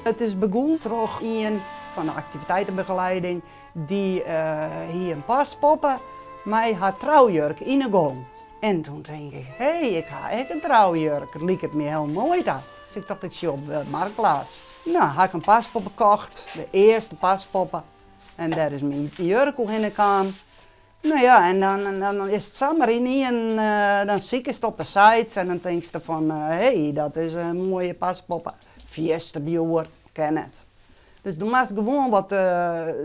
It is begûn troch ien fan de aktiviteitebegeleiding, dy hie in paspoppe mei har troujurk yn 'e gong. En toen tink ik, hé, ik ha ek in troujurk, it liket my hiel moai ta. Dus ik tocht, ik sjoch op Marktplaats. No, ha ik in paspoppe kocht, de earste paspoppe. En dêr is myn jurk oerhinne kaam. No ja, en dan dan is it samar ynienen, dan sikest op de site en dan tinkst fan, hé, dat is in moaie paspoppe. Fierste djoer, kin net. Dus do moatst gewoan wat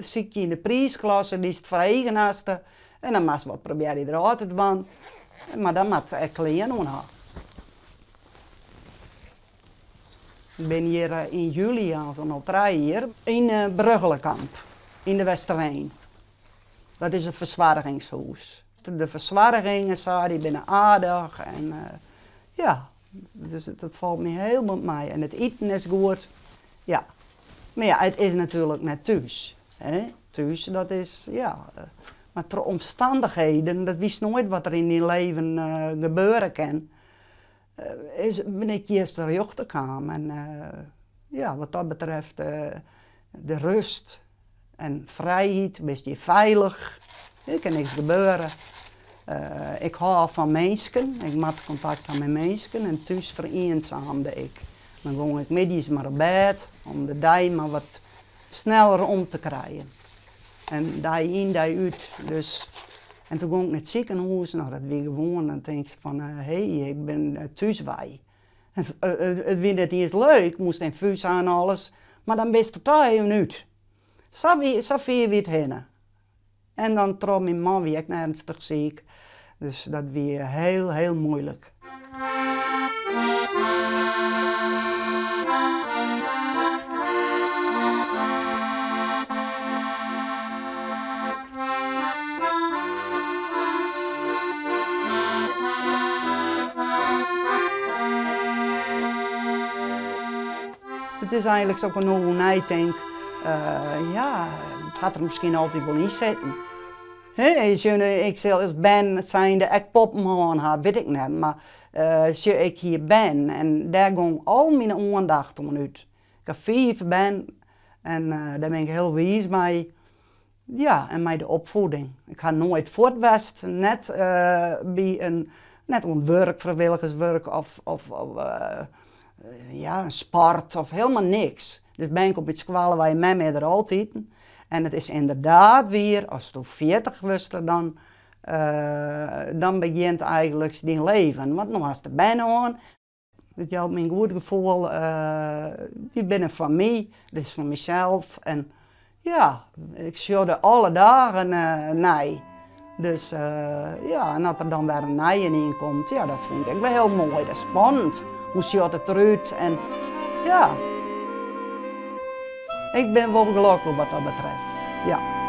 sykje yn de priisklasse dy'tst foar eagen hast en dan moatst wat probearje derôf te dwaan. Mar dan moat ek klean oan ha. Ik bin hjir yn july al trije jier yn Brugchelekamp yn de Westereen. Dat is in fersoargingshûs. De fersoarging en sa, dy binne aardich en ja, dus dat falt my hiel bot mei. En it iten is goed, ja. Mar ja, it is natuerlik net thús, hè. Thús, dat is, ja, mar troch omstannichheden, dat witst noait wat der yn dyn leven gebeure kin, is, bin ik hjir terjochte kaam. En ja, wat dat betreft, de rust en frijheid, bist hjir feilich, der kin niks gebeure. Ik hâld fan minsken, ik moat kontakt ha mei minsken en thús feriensaamde ik. Dan gong ik middeis mar op bêd om de dei mar wat sneller om te krijen. En dei yn, dei út. Dus, en toen gong ik nei it sikehûs, no dat wie gewoan, dan tinkst fan hé, ik bin thús wei. It wie net iens leuk, moast ynfús ha en alles, mar dan bist der toch even út. Sa wie, sa fier wie it hinne. En dan troch myn man wie ek earnstich siik, dus dat wie hiel, hiel muoilik. It is eigenlik as ik der no oer neitink, ja, it hat der miskien altyd wol yn sitten. Hè, ik sil as bern zijnde ek poppen hân ha, wit ik net, mar sjoch, ik hie bern en dêr gong al myn oandacht oan út. Ik ha fiif bern en dêr bin ik hiel wiis mei. Ja, en mei de opfieding. Ik ha noait fuort west, net by in, net oan wurk, frijwilligerswurk of ja, in sport of helemaal niks. Dus bern komme út skoalle wei, mem is der altiten. En it is ynderdaad wier, asto 40 wurdst dan, dan begjint eigenliks dyn leven. Want no hast de bern hân. It jout my in goed gefoel. Dy binne foar my, dus foar mysels. En ja, ik sjoch der alle dagen nei. Dus ja, en as der dan wer in nije yn komt, ja, dat fyn ik ek wer hiel moai. Dat is spannend. Hoe sjocht it derút en ja. Ik bin wol gelokkich wat dat betreft, ja.